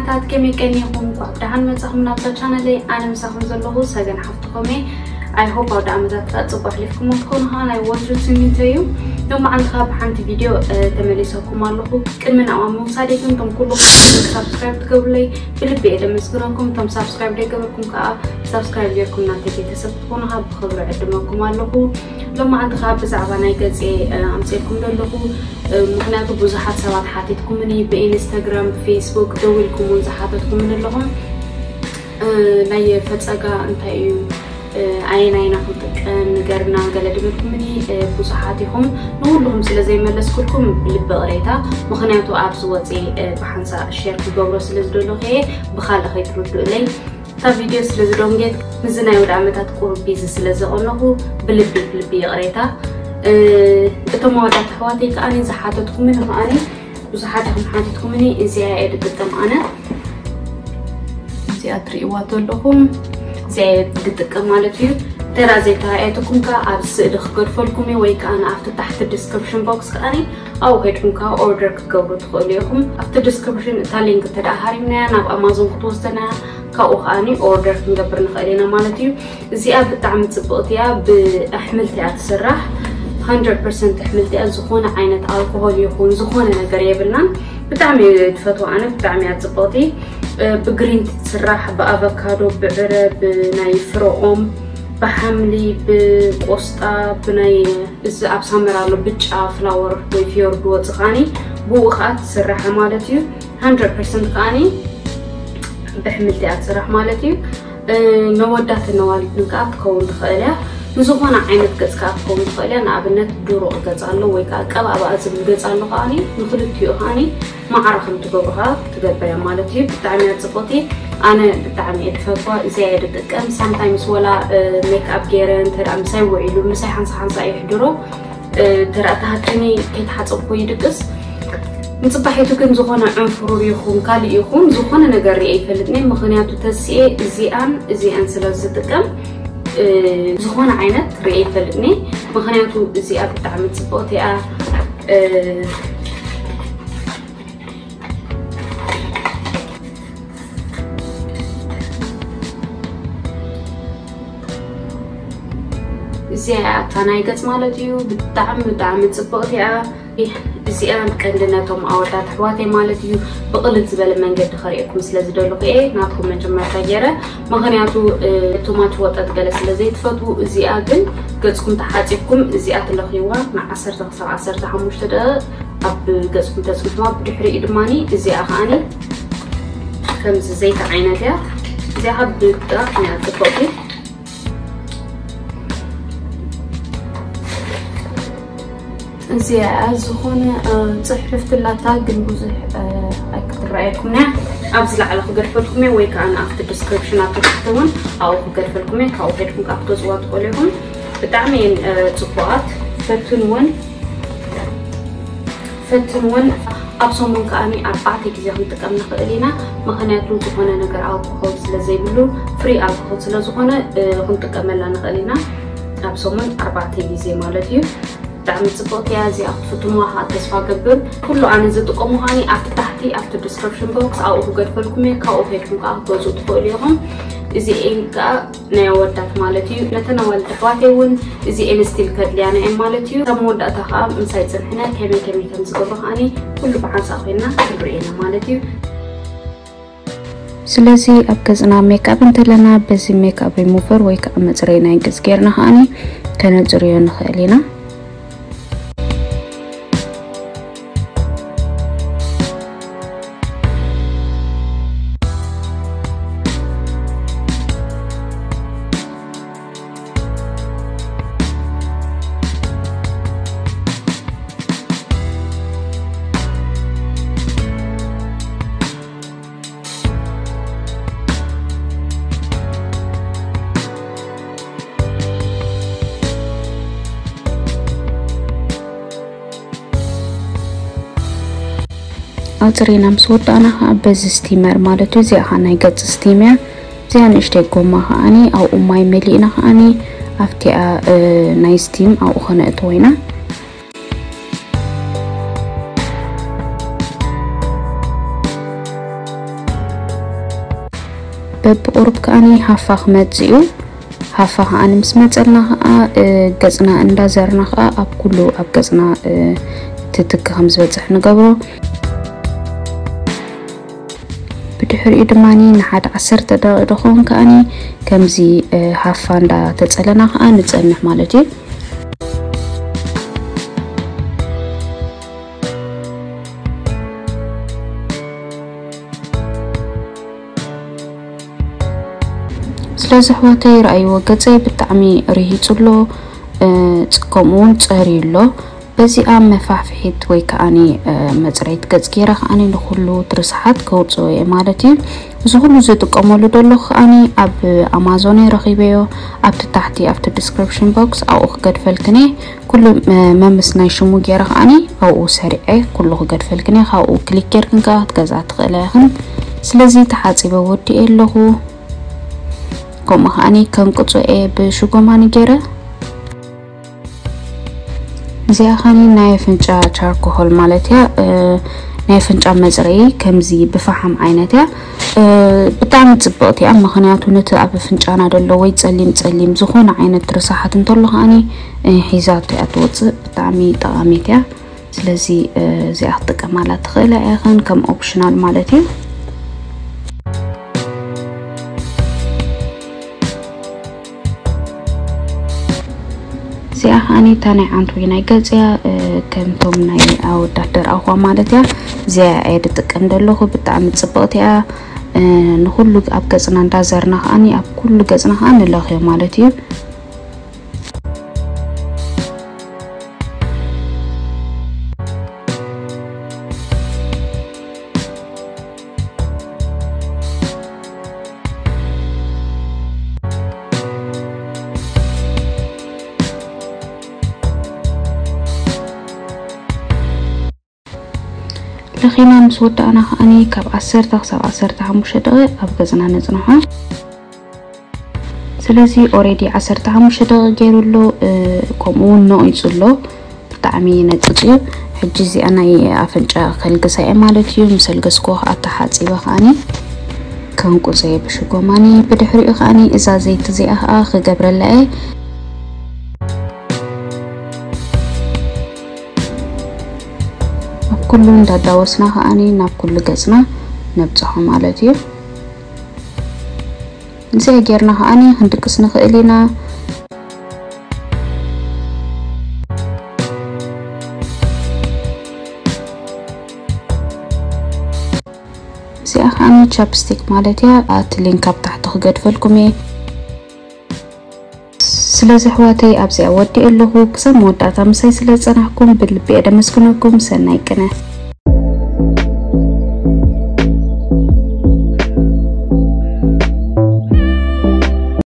ታት ከመይ ቀኒኹም? እንኳዕ ብደሓን መጻኹም ናብዛ ቻነለይ። ኣነ ምሳኹም ዘለኹ ሰገን ሓፍትኹም እየ። I hope ኣውደ ዓመታት ከዓ ጽቡቅ ኣሕሊፍኩሞ ትኾኑ። ኸዓ ናይ ወትሩ ትምኒተይ እዩ። ሎማዓንቲ ከዓ ብሓንቲ ቪድዮ፣ እ፣ ተመሊሰኩም ኣለኹ። ቅድሚ ናብኣ ምውሳደይ ግን፣ እቶም ኩልኹም ሳብስክራይብ ትገብሩለይ ብልቢ እየ ደመስግነኩም። እቶም ሳብስክራይብ ዘይገበርኩም ከዓ ሳብስክራይብ ጌርኩም ናተይ ቤተሰብ ትኾኑ ከዓ ብኽብሪ ዕድመኩም ኣለኹ። ሎማዓንቲ ከዓ ብዛዕባ ናይ ገጽ እየ፣ እ፣ ኣምጺኤልኩም ዘለኹ። እ፣ ምኽንያቱ ብዙሓት ሰባት ሓቲትኩምኒ፣ ብኢንስታግራም፣ ብፌስቡክ ደዊልኩም እውን ዝሓተትኩምኒ ኣለኹም። እ፣ ናይ ፈጸጋ እንታይ እዩ፣ እ፣ ኣየናይና ክንጥቀም ንገርና ገለ ድበልኩምኒ፣ እ፣ ብዙሓት ኢኹም። ንኹልኹም ስለ ዘይመለስኩልኩም ብልቢ ይቕሬታ። ምኽንያቱ ኣብዚ ወጺ፣ እ፣ ብሓንሳእ ሼር ክገብሮ ስለ ዝደለኹ እየ፣ ብኻልእ ከይትርድኡለይ። እታ ቪድዮ ስለ ዝደንጌት፣ ምስዚ ናይ ወደ ዓመታት ቁሩብ ቢዚ ስለ ዝቐነኹ ብልቢ፣ ብልቢ ይቕሬታ። እ፣ እቶም ኣወዳት ኣሕዋተይ ከኣኒ ዝሓተትኩምኒ ከኣኒ ብዙሓት ኢኹም ሓቲትኩምኒ፣ እዚኣ እየ ዝጥቀም ኣነ። እዚኣ ትርእይዋ ዘለኹም፣ እዚኣ እየ ዝጥቀም ማለት እዩ። ተራ ዘይተራእየትኩም ከኣ ኣብ ስእሊ ክገድፈልኩም እየ፣ ወይ ከኣ ኣብቲ ታሕቲ ዲስክሪፕሽን ቦክስ ከኣኒ ኣብኡ ከይድኩም ከኣ ኦርደር ክትገብሩ ትኽእሉ ኢኹም። ኣብቲ ዲስክሪፕሽን እታ ሊንክ እንተ ደኣ ሃሪምናያ ናብ ኣማዞን ክትወስደና፣ ካብኡ ከኣኒ ኦርደር ክንገብር ንኽእል ኢና ማለት እዩ። እዚኣ ብጣዕሚ ጽብቕቲ እያ፣ ብኣሕምልቲ እያ ትስራሕ። ሃንድረድ ፐርሰንት ኣሕምልቲ እያ፣ ዝኾነ ዓይነት ኣልኮሆል ይኹን ዝኾነ ነገር የብልናን። ብጣዕሚ እየ ትፈትዋ ኣነ፣ ብጣዕሚ እያ ጽብቕቲ። እ፣ ብግሪን ቲ ትስራሕ፣ ብኣቨካዶ፣ ብዕረ፣ ብናይ ፍረ ኦም፣ ብሓምሊ፣ ብቆስጣ፣ ብናይ እዚ ኣብ ሳመር ኣሎ ብጫ ፍላወር ወይ ፍዮር ዝወጽእ ከኣኒ ብኡ ከኣ ትስራሕ ማለት እዩ። ሃንድረድ ፐርሰንት ከኣኒ ብሕምልቲ እያ ትስራሕ ማለት እዩ። እ፣ ነወዳትን ነዋልድን ከኣ ክትከውን ትኽእል እያ። ንዝኾነ ዓይነት ገጽ ከኣ ክትከውን ትኽእል እያ። ንኣብነት ድሩቕ ገጽ ኣሎ ወይ ከኣ ቀባእባእ ዝብል ገጽ ኣሎ ከኣኒ ንክልቲኡ ከኣኒ ማዕረ ከም ትገብሩ ከኣ ትገብር እያ ማለት እዩ። ብጣዕሚ እያ ጽብቕቲ። ኣነ ብጣዕሚ እየ ዝፈትዋ። እዚኣ እየ ዝጥቀም። ሳምታይምስ ወላ፣ እ፣ ሜክኣፕ ገይረ እንተ ደኣ ምሳይ ውዒሉ፣ ምሳይ ሓንሳ ሓንሳ እየ ሕድሮ። እ፣ እንተ ደኣ ተሃኪኒ ከይተሓጸብኩ ይድቅስ። ንጽባሒቱ ግን ዝኾነ ዕንፍሩር ይኹን ካልእ ይኹን ዝኾነ ነገር ርእየ ይፈልጥኒ። ምኽንያቱ ተሲኤ እዚኣን እዚኣን ስለ ዝጥቀም፣ እ፣ ዝኾነ ዓይነት ርእየ ይፈልጥኒ። ምኽንያቱ እዚኣ ብጣዕሚ ጽብቕቲ እያ። እ፣ እዚኣ እያ እታ ናይ ገጽ ማለት እዩ። ብጣዕሚ ብጣዕሚ ጽብቕቲ እያ። እዚኣ ቀንዲ ነቶም ኣወዳት ኣሕዋተይ ማለት እዩ። ብቕልል ዝበለ መንገዲ ከርእየኩም ስለ ዝደለኹ እየ ናትኩም መጀመርታ ገይረ። ምኽንያቱ፣ እ፣ ቱማች ወጠጥ ገለ ስለ ዘይትፈትዉ፣ እዚኣ ግን ገጽኩም ተሓጺብኩም እዚኣ ትለኽይዋ ንዓሰርተ ክሳብ ዓሰርተ ሓሙሽተ ደቂቕ ኣብ ገጽኩም ተጽንሕዋ። ብድሕሪኡ ድማኒ እዚኣ ከኣኒ ከምዚ ዘይቲ ዓይነት እያ። እዚኣ ካብ ብጣዕሚ እያ ጽብቕቲ። እዚኣ ዝኾነ፣ እ፣ ጽሕፍቲ ኣላታ ግን ብዙሕ፣ እ፣ ኣይክትረኣየኩም እያ። ኣብዚ ላዕሊ ክገድፈልኩም እየ ወይ ከኣ ኣብቲ ዲስክሪፕሽን ኣብቲ ታሕቲ እውን ኣብኡ ክገድፈልኩም እየ። ካብኡ ከድኩም ከኣ ክትገዝእዋ ትኽእሉ ኢኹም። ብጣዕሚ እየን፣ እ፣ ጽቡቓት። ፈትንወን፣ ፈትንወን። ኣብ ሰሙን ከኣኒ ኣርባዕተ ግዜ ክንጥቀም ንኽእል ኢና። ምኽንያቱ ዝኾነ ነገር ኣልኮሆል ስለ ዘይብሉ፣ ፍሪ ኣልኮሆል ስለ ዝኾነ፣ እ፣ ክንጥቀመላ ንኽእል ኢና። ኣብ ሰሙን ኣርባዕተ ግዜ ማለት እዩ። ብጣዕሚ ጽብቕቲ እያ። እዚኣ ክትፍትንዋ ከዓ ተስፋ ገብር። ኩሉ ኣነ ዝጥቀሙ ከኣኒ ኣብቲ ታሕቲ ኣብቲ ዲስክሪፕሽን ቦክስ ኣብኡ ክገድፈልኩም እየ። ካብኡ ከይድኩም ከዓ ክትገዝኡ ትኽእሉ ኢኹም። እዚኤን ከዓ ናይ ኣወዳት ማለት እዩ። ነተን ኣዋልድ ኣሕዋተይ እውን እዚኤን ስቲል ከድልያና እየን ማለት እዩ። ካብ መወዳእታ ከዓ ምሳይ ጽንሕነ ከመይ ከመይ ከም ዝገብሮ ከኣኒ ኩሉ ብሓንሳእ ኮይንና ክንርኢ ኢና ማለት እዩ። ስለዚ ኣብ ገጽና ሜክኣፕ እንተለና በዚ ሜክኣፕ ሪሙቨር ወይ ከዓ መጽረይ ናይ ገጽ ጌርና ከኣኒ ከነጽርዮ ንኽእል ኢና። ኣጽሪና ምስ ወዳእና ከዓ በዚ ስቲመር ማለት እዩ። እዚኣ ከዓ ናይ ገጽ ስቲም እያ። እዚኣ ንእሽተይ ጎማ ከዓኒ ኣብኡ ማይ መሊእና ከዓኒ ኣብቲኣ፣ እ፣ ናይ ስቲም ኣብኡ ከነእትዎ ኢና። በብቁሩብ ከኣኒ ሃፋ ክመጽእ እዩ። ሃፋ ከኣኒ ምስ መጸልና ከኣ፣ እ፣ ገጽና እንዳዘርና ከኣ ኣብ ኩሉ ኣብ ገጽና፣ እ፣ ትትኪ ከም ዝበጽሕ ንገብሮ። ብድሕሪኡ ድማኒ ንሓደ ዓሰርተ ደቂቕ ድኾን ከኣኒ ከምዚ፣ እ፣ ሃፋ እንዳተጸለና ከኣ ንጸንሕ ማለት እዩ። ስለዚ ኣሕዋተይ፣ ረኣይዎ፣ ገጸይ ብጣዕሚ ርሂጹ ኣሎ፣ እ፣ ፅ-፣ ከምኡ እውን ጸርዩ ኣሎ። በዚኣ መፋፍሒት ወይ ከኣኒ፣ እ፣ መጽረይት ገጽ ገይረ ከኣኒ ንኹሉ ትርሳሓት ከውጽኦ እየ ማለት እዩ። እዚ ኩሉ ዝጥቀመሉ ዘለኹ ከኣኒ ኣብ ኣማዞን እየ ረኺበዮ። ኣብቲ ታሕቲ ኣብቲ ዲስክሪፕሽን ቦክስ ኣብኡ ክገድፈልክን እየ። ኩሉ፣ እ፣ መምስ ናይ ሽሙ ገይረ ከኣኒ ኣብኡ ሰሪዐ ኩሉ ክገድፈልክን እየ። ካብኡ ክሊክ ጌርክን ከኣ ክትገዝኣ ትኽእላ ኢኽን። ስለዚ ተሓጺበ ወዲኤ ኣለኹ። ከምኡ ከኣኒ ከንቅጾ እየ ብሽጎማኒ ገይረ። እዚኣ ኸኒ ናይ ኣፍንጫ ቻርኮሆል ማለት እያ። እ፣ ናይ ኣፍንጫ መጽረዪ ከምዚ ብፈሓም ዓይነት እያ። እ፣ ብጣዕሚ ጽብቕቲ እያ፣ ምኽንያቱ ነቲ ኣብ ኣፍንጫና ዘሎ ወይ ጸሊም ጸሊም ዝኾነ ዓይነት ርሳሓት እንተሎ ኸኣኒ፣ እ፣ ሒዛቶ እያ ትወጽእ። ብጣዕሚ ጠቓሚት እያ። ስለዚ፣ እ፣ እዚኣ ክትጥቀማላ ትኽእላ ኢኽን ከም ኦፕሽናል ማለት እዩ። እዚኣ ከኣኒ እታ ናይ ዓንት ወይ ናይ ገጽ እያ፣ እ፣ ከምቶም ናይ ኣወዳት ደርኣኹዋ ማለት እያ። እዚኣ እየ ዝጥቀም ዘለኹ፣ ብጣዕሚ ጽብቕቲ እያ። እ፣ ንኹሉ ኣብ ገጽና እንዳዘርና ከኣኒ ኣብ ኩሉ ገጽና ከኣ ንለኽዮ ማለት እዩ። ለኺና ምስ ወዳእና ከኣኒ ካብ ዓሰርተ ክሳብ ዓሰርተ ሓሙሽተ ደቂቕ ኣብ ገጽና ነጽንሖ። ስለዚ ኦሬዲ ዓሰርተ ሓሙሽተ ደቂቕ ገይሩ ኣሎ፣ እ፣ ከምኡ እውን ነቒጹ ኣሎ። ብጣዕሚ ይነጽጽ እዩ። ሕጂ እዚኣ ናይ ኣፍንጫ ከልግሳ እየ ማለት እዩ። ምስ ኣልገስኩ ኣተሓጺበ ከኣኒ ከንቁጸ እየ ብሽጎማኒ። ብድሕሪኡ ከኣኒ እዛ ዘይቲ እዚኣ ከኣ ክገብረላ እየ። ኣብ ኩሉ እንዳዳወስና ከኣኒ ናብ ኩሉ ገጽና ነብጽሖ ማለት እዩ። እዚኣ ጌርና ከኣኒ ክንድቅስ ንኽእል ኢና። እዚኣ ከኣኒ ቻፕስቲክ ማለት እያ። ኣቲ ሊንክ ኣብ ታሕቲ ክገድፈልኩም እየ። ስለዚ ኣሕዋተይ ኣብዚኣ ወዲእ ኣለኹ። ክሳብ መወዳእታ ምሳይ ስለ ዝጸናሕኩም ብልቢ እየ ደመስግነኩም። ሰናይ ቅነ።